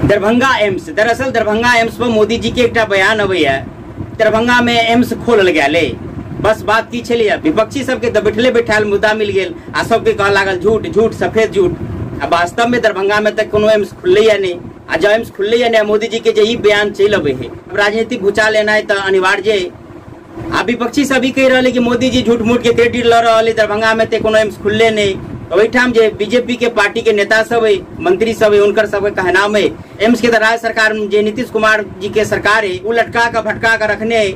Darbhanga AIIMS. दरअसल Darbhanga AIIMS पर मोदी जी के एकटा बयान अबैया, दरभंगा में एम्स खोलल गेल। बस बात की छलैया, विपक्षी सबके तऽ बैठले बैठायल मुद्दा मिल गेल आ सबके कह लागल झूठ झूठ सफेद झूठ। आ वास्तव में दरभंगा में तक कोनो एम्स खुललैया नहीं, आ जब एम्स खुललैया नहीं मोदी जी के जे ई बयान चलि अबै है, राजनीतिक भूचाल एनाइ तऽ अनिवार्य है। आ विपक्षी सब ई कहि रहल है कि मोदी जी झूठ मूठ के क्रेडिट लऽ रहल है, दरभंगा में तऽ कोनो एम्स खुलले नहीं। ओहिठाम जे बीजेपी के पार्टी के नेता सब है, मंत्री सब है, उनकर सबके कहनाम है एम्स के तऽ राज्य सरकार जे नीतीश कुमार जी के सरकार है वो लटका के भटका के रखने है,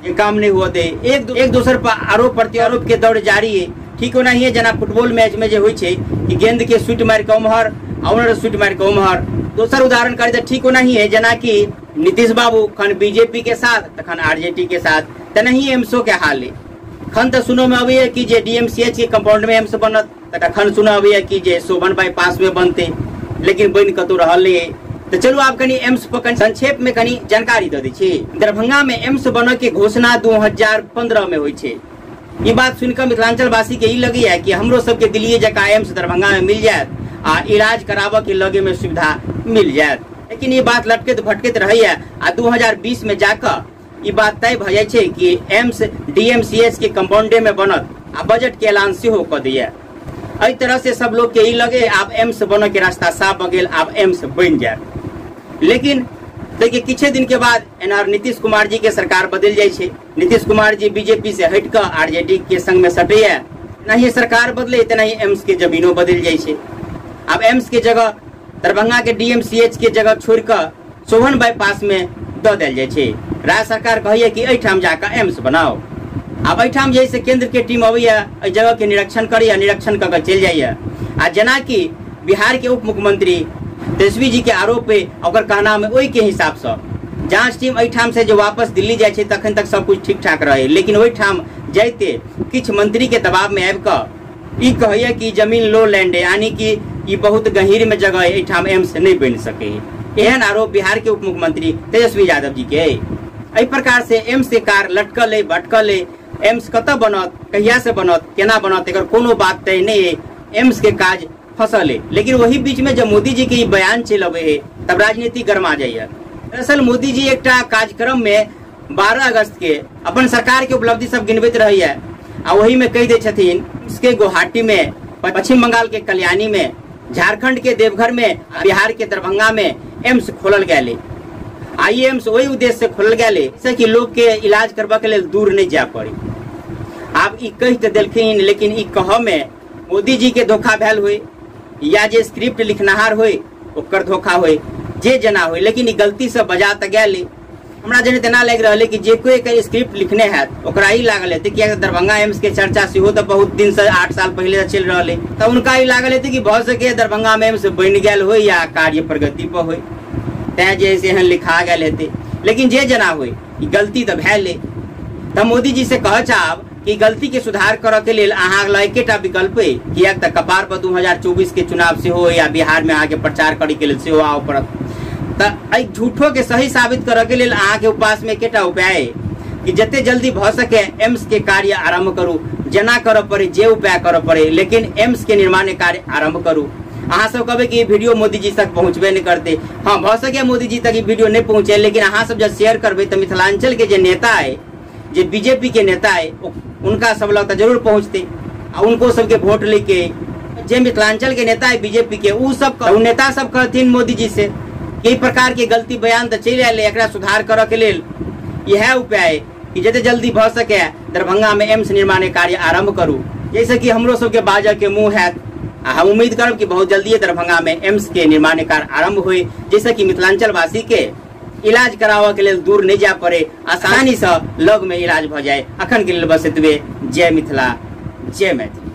ये काम नहीं हुआ दे। एक दोसर पर आरोप प्रत्यारोप के दौड़ जारी है। ठीक ओनाहिए जेना फुटबॉल मैच में जे होइ छै कि गेंद के सुट मारि के उम्हर आ उम्हर सुट मारि के उम्हर। दोसर उदाहरण करी तऽ ठीक ओनाहिए जेना कि नीतीश बाबू खन बीजेपी के साथ तखन आरजेडी के साथ, तेनाही एम्सो के हाल है। खन तऽ सुनो में अबैया कि जे डीएमसीएच के कंपाउंड में एम्स बनत, तखन सुनो अबैया कि जे शोभन बाईपास में बनते, लेकिन बनि कतौ रहल नहीं है। तो चलू आप कनी एम्स पर कनी संक्षेप में कनी जानकारी दऽ दै छी। दरभंगा में एम्स बनऽ के घोषणा 2015 में होइ छै। ई बात सुनि कऽ मिथिलांचल वासी के ई लगैया कि हमरो सबके दिल्ली जकाँ एम्स दरभंगा में मिल जायत आ इलाज कराबऽ के लगे में सुविधा मिल जायत। लेकिन ई बात लटकैत भटकैत रहैया आ 2020 में जाकऽ ई बात तय भऽ जाइ छै कि एम्स डीएमसीएच के कंपाउंडे में बनत आ बजट के ऐलान सेहो कऽ दैया। एहि तरह से सब लोग के ई लगे आब एम्स बनऽ के रास्ता साफ भऽ गेल, आब एम्स बनि जायत। लेकिन देखिए किछे दिन के बाद एनआर नीतीश कुमार जी के सरकार बदलि जाइ छै। नीतीश कुमार जी बीजेपी से हटि कऽ आरजेडी के संग में सटैया, तेनाहिए सरकार बदले तेनाहिए एम्स के जमीनो बदलि जाइ छै। आब एम्स के जगह दरभंगा के डीएमसीएच के जगह छोड़ि कऽ शोभन बाईपास में दऽ देल जाइ छै। राज्य सरकार कहैया कि एहिठाम जाकऽ एम्स बनाउ। आब एहिठाम जे से केंद्र के टीम अबैया, एहि जगह के निरीक्षण करैया, निरीक्षण कऽ कऽ चलि जाइया। आ जेनाकि बिहार के उप मुख्यमंत्री तेजस्वी जी के आरोप है, ओकर कहना में ओहि के हिसाब से जांच टीम एहिठाम से जो वापस दिल्ली जाइ छै तखन तक सब कुछ ठीक ठाक रहे, लेकिन ओहिठाम जाइते किछु मंत्री के दबाव में आबि कऽ ई कहैया कि जमीन लो लैंड है, यानी कि ई बहुत गहीर में जगह है, एहिठाम एम्स नहीं बनि सके। एहन आरोप बिहार के उप मुख्यमंत्री तेजस्वी यादव जी के है। एहि प्रकार से एम्स के कार लटकल है, भटकल है। एम्स कतऽ बनत, कहिया से बनत, केना बनत, एकर कोनो बात तय नहीं है। एम्स के काज फसल है। लेकिन वही बीच में जब मोदी जी के ई बयान चलि अबै है तब राजनीति गरमा जाइए। दरअसल मोदी जी एकटा कार्यक्रम में 12 अगस्त के अपन सरकार के उपलब्धि सब गिनबैत रहैया आ वही में कहि दै छथिन इसके गुवाहाटी में, पश्चिम बंगाल के कल्याणी में, झारखंड के देवघर में, बिहार के दरभंगा में एम्स खोलल गेल। आई एम्स वही उद्देश्य से खोलल गेल से कि लोग के इलाज करबा के लेल दूर नहीं जाय पड़े। आब ई कहि तऽ देलखिन, लेकिन ई कहऽ में मोदी जी के धोखा भेल होय या जे स्क्रिप्ट लिखनहार होय ओकर धोखा होय, जे जना होय, लेकिन ई गलती से बजा तऽ गेल। हमरा जन तेना लागि रहल है कि जे कोई एकर स्क्रिप्ट लिखने हैत ओकरा ई लागल हेतै, कियाकि दरभंगा एम्स के चर्चा सेहो तऽ बहुत दिन से 8 साल पहिले से चलि रहल है, तऽ हुनका ई लागल हेतै कि भऽ सकैए दरभंगा में एम्स बनि गेल होय या कार्य प्रगति पर होय, तैं जे से एहन लिखा गेल हेतै। लेकिन जे जना होय ई गलती तऽ भेल है। तऽ मोदी जी से कहऽ चाहब कि गलती के सुधार करऽ के लेल अहाँ लग एकेटा विकल्प है, कियाक तऽ कपार पर 2024 के चुनाव सेहो है या बिहार में अहाँके प्रचार करे के लेल सेहो आबऽ पड़त। तऽ एहि झूठो के सही साबित करऽ के लेल अहाँके पास में एकेटा उपाय है कि जते जल्दी भऽ सके एम्स के कार्य आरम्भ करू, जेना करऽ पड़े जे उपाय करऽ पड़े, लेकिन एम्स के निर्माण कार्य आरम्भ करू। अहाँ सब कहबै कि ई वीडियो मोदी जी तक पहुँचबे नहीं करते। हाँ, भऽ सके मोदी जी तक ई वीडियो नहीं पहुँचे, लेकिन अहाँ सब जब शेयर करबै तऽ मिथिलांचल के जे नेता है, जे बीजेपी के नेता है, उनका सब लग तऽ जरूर पहुँचते आ उनको सबके वोट लेके जे मिथिलांचल के नेता है बीजेपी के, उ सब उ नेता सब कहथिन मोदी जी से कि प्रकार के गलती बयान तऽ चलि आयल, एकरा सुधार करऽ के लेल इएह उपाय है कि जते जल्दी भऽ सके दरभंगा में एम्स निर्माण कार्य आरम्भ करू, जैसे कि हमरो सबके बाजऽ के मुँह हैत। आ हम उम्मीद करब कि बहुत जल्दी दरभंगा में एम्स के निर्माण कार्य आरम्भ होय, जैसे कि मिथिलांचल वासी के इलाज कराबऽ के लेल दूर नहीं जाय पड़े, आसानी से लग में इलाज भऽ जाय। अखन के लेल बस एतबे। जय मिथिला, जय मैथिली।